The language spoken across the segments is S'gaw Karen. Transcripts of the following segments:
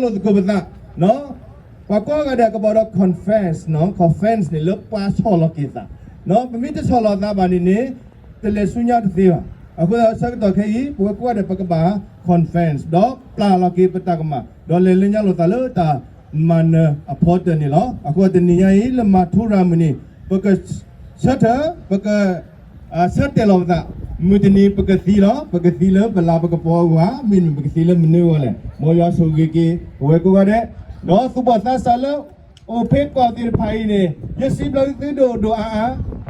လိာ်သကိးပသး, ပှၤကိးဂၤဒဲးကဘၣ်ဒီး confess, confess န့ၣ် လၢပှၤဆီၣ်လီၤက့ၤသး, ပမ့ၢ်တဆီၣ်လီၤသးဘၣ်န့ၣ်န့ၣ် တလဲၤဆူညါတသ့ဘၣ်. အဃိသတးဆၢကတီၢ်ခဲအံၤ ပဝဲကိးဂၤဒဲး ပကဘၣ် confess ဒီးပျၢ်လီၤက့ၤပတၢ်ကမၣ် ဒီးလဲၤလၢညါလိာ်သးလၢတၢ်မၤနၢၤအဖီတၢၢ်န့ၣ်လီၤ. အဃိတနံၤညါအံၤ လၢမၤထူရၤမုၢ်န့ၣ် ပကဆၢထၢၣ် ပက ဆၢတဲာ်လီၤပသး, မုၢ်တနံၤပကသံလီၤ, ပကသံလၢပလၤပကပီၤအဂီၢ်ဧါ, မ့တမ့ၢ်ပကသံလၢမနုၤအဂီၢ်လဲၣ်. မ်ယွၤဆိၣ်ဂ့ၤက့ၤ ပဝဲကိးဂၤဒဲး, ဒီးသူၣ်ဘီၣ်သးစၢ်လၢ အိၣ်ဖဲကီၢ်သ့ၣ်တဖၣ်အံၤန့ၣ် ယစံးဘျုးသုဒိၣ်ဒိၣ်အါအါ,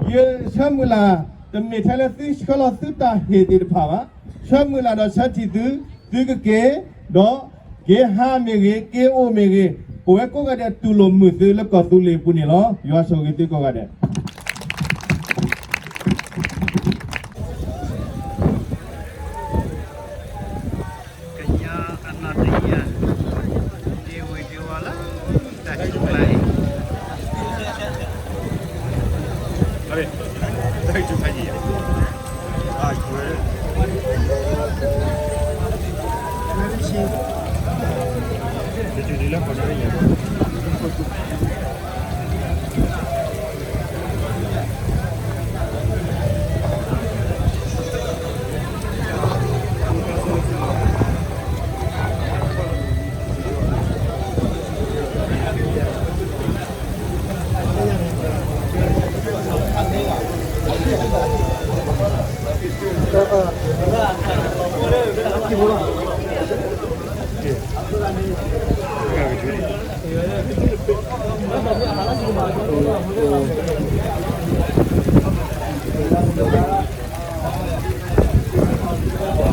ယဆၢမုၢ်လၢ် တမ့ၢ်ထဲလၢသုဆှၢလီၤသုတၢ်ဟ့ၣ်သ့ၣ်တဖၣ်ဘၣ်, ဆၢမုၢ်လၢ်ဒီးဆၢထံၣ်သု, သုကက့ၤ, ဒီးက့ၤဟးမ့ၢ်ဂ့ၤ, က့ၤအိၣ်မ့ၢ်ဂ့ၤ, ပဝဲကိးဂၤဒဲးတူၢ်လိာ်မုာ်သုလၢကီၢ်သူလ့ၤအပူၤန့ၣ်လီၤ. ယွၤဆိၣ်ဂ့ၤ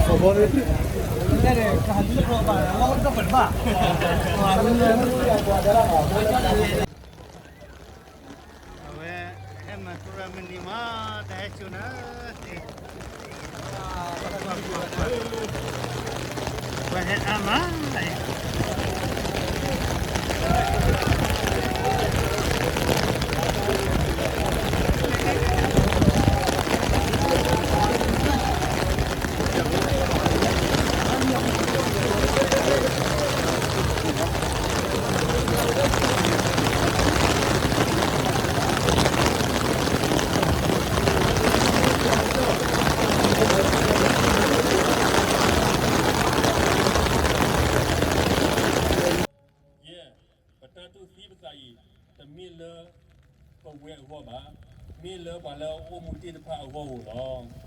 သုကိးဂၤဒဲး. ကညီအနီၢ်တယၢ် ဒ့ဝ့ၤဒ့ဝါလၢ တၢ်ဟဲကျါအံၤ အဝဲ ဟဲမၤထူရၤမုၢ်နံၤမး တဟဲစိာ်နၤသ့, ပှၤဟဲအါမး ယဲၢ်, ပတၢ်တူၢ်သံပသးအံၤ တမ့ၢ်လၢ ပဝဲအဂီၢ်ဘၣ်, မ့ၢ်လၢပှၤလၢအအိၣ်မူသ့ၣ်တဖၣ်အဂီၢ်ဧိၤလီၤ.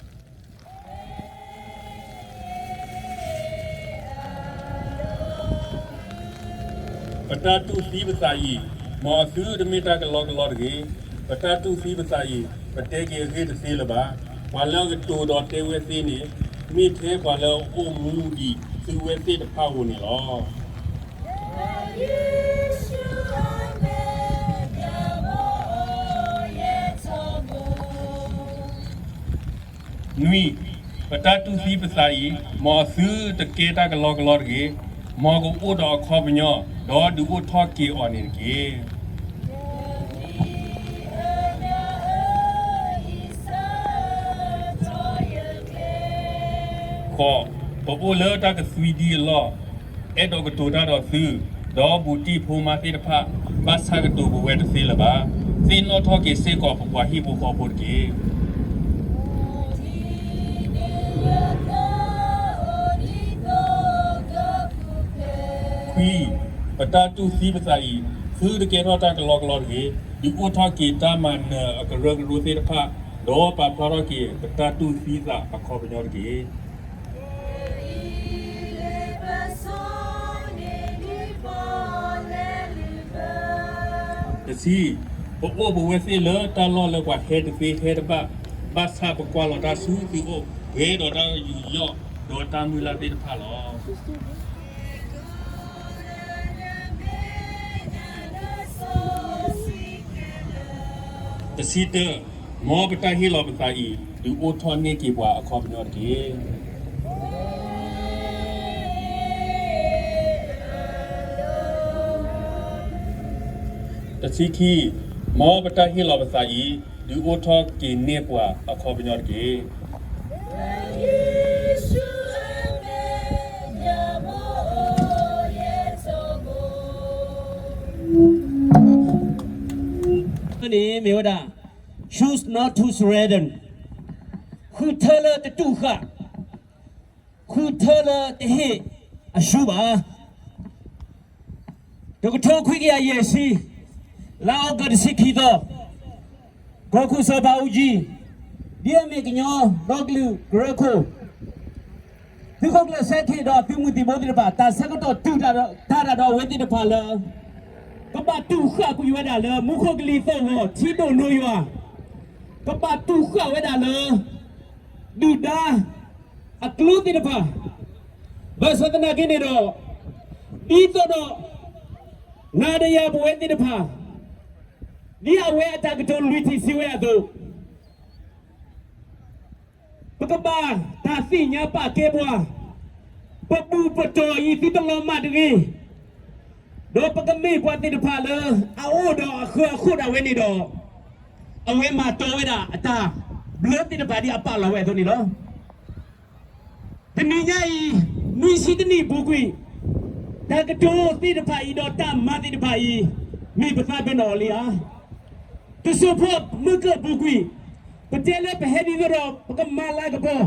ပတၢ်တူၢ်သံပသးအံၤ မ်အသုတမ့ၢ်တၢ်ကလီကလီတဂ့ၤ. ပတၢ်တူၢ်သံပသးအံၤ ပတဲက့ၤအဂ့ၢ်တသ့လၢၤဘၣ်. ပှၤလၢအကတိၤဒီးတဲဝဲသ့န့ၣ် မ့ၢ်ထဲပှၤလၢအအိၣ်မူဒံးသုဝဲသ့ၣ်တဖၣ်ဧိၤန့ၣ်လီၤ. နွံ, ပတၢ်တူၢ်သံပသးအံၤ မ်အသုတကဲတၢ်ကလီကလီတဂ့ၤ. မ်ကအိၣ်ဒီးအခီပညီ ဒီးဒုးအိၣ်ထီၣ်က့ၤအီၤန့ၣ်တက့ၢ်. ဃိး, ပအိၣ်လၢတၢ်ကသွံဒံအလီၢ်, အဲၣ်ဒိးကတိၤတၢ်ဒီးသု, ဒီးဘူးတံၢ်ဖိမါသ့ၣ်တဖၣ် ဘၣ်ဆၣ်ကတိၤပဝဲတသ့လၢၤဘၣ်. သ့ၣ်နီၣ်ထီၣ်က့ၤစ့ၢ်ကီးပပှၤဟံၣ်ဖိဃီဖိတက့ၢ်. ခွံ, ပတၢ်တူၢ်သံပသးအံၤ သုတကဲထီၣ်တၢ်ကလီကလီတဂ့ၤ. ဒုးအိၣ်ထီၣ်က့ၤတၢ်မၤနၢၤအကရၢကရိသ့ၣ်တဖၣ်, ဒီးပာ်ဖျါထီၣ်က့ၤပတၢ်တူၢ်သံသးအခီပညီတက့ၢ်. တဆံ, ပအိၣ်ပဝဲသ့ၣ်လၢတၢ်လီၢ်လၢပှၤဟဲတသ့ဟဲတဘၣ်, ဘၣ်ဆၣ်ပကွၢ်လီၤတၢ်ဆူသုအိၣ် ပှဲၤဒီးတၢ်ယူးယီၣ် ဒီးတၢ်မုၢ်လၢ်သ့ၣ်တဖၣ်လီၤ. တဆံတၢ, မ်ပတၢ်ဟ့ၣ်လီၤပသးအံၤ ဒုးအိၣ်ထီၣ်န့ၢ်က့ၤပှၤအခီပညီတက့ၢ်. တဆံခံ, မ်ပတၢ်ဟ့ၣ်လီၤပသးအံၤ ဒုးအိၣ်ထီၣ်က့ၤန့ၢ်ပှၤအခီပညီတက့ၢ်. ယ့ၣ်ၡူးအမဲာ်ညါ မ်အိၣ်ယဲၢ်ထီဘိ န့ၣ်မ့ၢ်ဝဲဒၣ် Choose not to surrender, ဃုထၢလၢတတူၢ်ဃာ်, ဃုထၢလၢတဟ့ၣ်အဆူၣ်ဘၣ်. တကထိခွံကယၤယဲၢ်ဆံ, လါအီကူးတဆံခံသီ, ကီၢ်ခိၣ်စီၤဘးအူကၠံ, ဒ်အမ့ၢ်ကညီဒီကလုာ်ကရၢခိၣ် သုးခိၣ်ကျၢၢ်စဲခ့ၣ်ဒီးသုးမုၢ်သံၣ်ဘိသ့ၣ်တဖၣ် တၢ်ဆၢကတီၢ်တူၢ်တၢ်ဒီးအဝဲသ့ၣ်တဖၣ်လၢ ကဘၣ်တူၢ်ဃာ်ကွံာ်ဝဲဒၣ်လၢ မူခိၣ်ကလံၤသီၣ်ဂီၤ ထံဒိၣ်နိယွၤ, ကဘၣ်တူၢ်ဃာ်ဝဲဒၣ်လၢ ဒုၣ်ဒါအကျိသ့ၣ်တဖၣ်, ဘၣ်ဆၣ်သနာ်က့န့ၣ်ဒီး ဒ်သိးဒီး နၤဒီးယၤပဝဲသ့ၣ်တဖၣ် ဒ်အဝဲအတၢ်ကတိၤလွံၢ်ထံၣ်စံးဝဲအသိး ပကဘၣ်တၢ်သ့ၣ်ညါပာ်ကဲပှၤ, ပဘူၣ်ပတီၢ်အံၤသုတလီၤမၢ်တဂ့ၤ, ဒီးပကမ့ၢ်ပှၤသ့ၣ်တဖၣ်လၢအအိၣ်ဒီးအဃၢၤအဃိၣ်ဒၣ်ဝဲန့ၣ်ဒီး အဝဲမၤတီဝဲဒၣ်အတၢ်ဘျၢသ့ၣ်တဖၣ်ဒ်အပာ်လီၤဝဲအသိးန့ၣ်လီၤ. တနံၤညါအံၤ နွံဆံတနံၣ်ပူၤကွံာ် တၢ်ကတိၤသ့ၣ်တဖၣ်အံၤဒီးတၢ်မၤသ့ၣ်တဖၣ်အံၤ မ့ၢ်ပသးပ့ၤနီၣ်အီၤလံဧါ. တစိၢ်ဖိမုၢ်ကၢၢ်ပူၤကွံာ် ပတဲလၢပဟဲဒ်သိးဒီး ပကမၤလၤကပီၤ,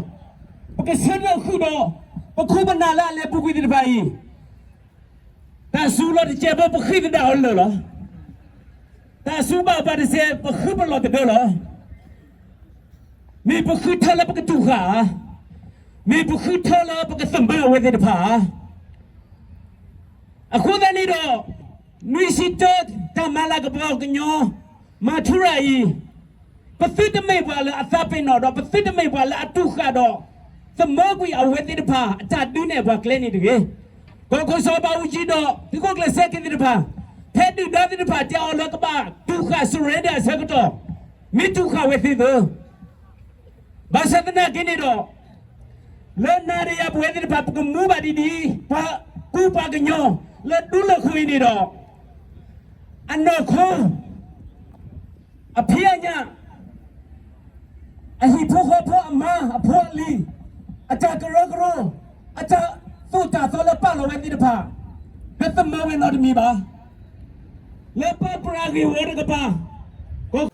ပကဆၢထၢၣ်ဃုာ်ဒီး ပခိၣ်ပနၢ်လၢအလဲၤပူၤကွံာ်သ့ၣ်တဖၣ်အံၤ တၢ်စူၤလီၤတစဲးဖိ ပဃ့ၢ်သဒၣ်အီၤလၢာ်လီၤ. တၢ်စူၤဘၣ်ပှၤတစဲး ပဃုပလီၢ်သဒၢလီၤ. မ့ၢ်ပဃုထၢလၢပကတူၢ်ဃာ်ဧါ, မ့ၢ်ပဃုထၢလၢပကသမၢအဝဲသ့ၣ်တဖၣ်ဧါ. အဃိသတးန့ၣ်ဒီး နွံဆံတၢ တၢ်မၤလၤကပီၤကညီ မၤထူရၤအံၤ ပသုတမ့ၢ်ပှၤလၢအသးပ့ၤနီၣ်ဒီး ပသုတမ့ၢ်ပှၤလၢအတူၢ်ဃာ်ဒီး သမၢကွံာ်အဝဲသ့ၣ်တဖၣ် အတၢ်ဒုးနဲၣ်ပှၤကျဲန့ၣ်တဂ့ၤ. ကီၢ်ခိၣ်စီၤဘးအူကၠံဒီး သုးခိၣ်ကျၢၢ်စဲခ့ၣ်သ့ၣ်တဖၣ် ဖဲဒုၣ်ဒါသ့ၣ်တဖၣ်တဲအီၤလၢကဘၣ်တူၢ်ဃာ် surrender အဆၢကတီၢ် မ့ၢ်တူၢ်ဃာ်ဝဲသ့ၣ်သၢ ဘၣ်ဆၣ်သနာ်က့န့ၣ်ဒီး လၢနၤဒီးယၤပဝဲသ့ၣ်တဖၣ် ပကမူဘၣ်ဒ်ဒ် ပှၤကူပှၤကညီ လၢဒူလၢၢ်ခိၣ်အံၤန့ၣ်ဒီး အနီၢ်ခိ အဖံးအညၣ် အဟံၣ်ဖိဃီဖိအမါအဖိအလံၤ အတၢ်ကရၢကရိ အတၢ်သိၣ်တၢ်သီလၢပာ်လီၤဝဲသ့ၣ်တဖၣ် တသမၢဝဲနီတမံၤဘၣ်. လၢပၢပြးဂ့ၢ်ဝီတကပၤ ကီၢ်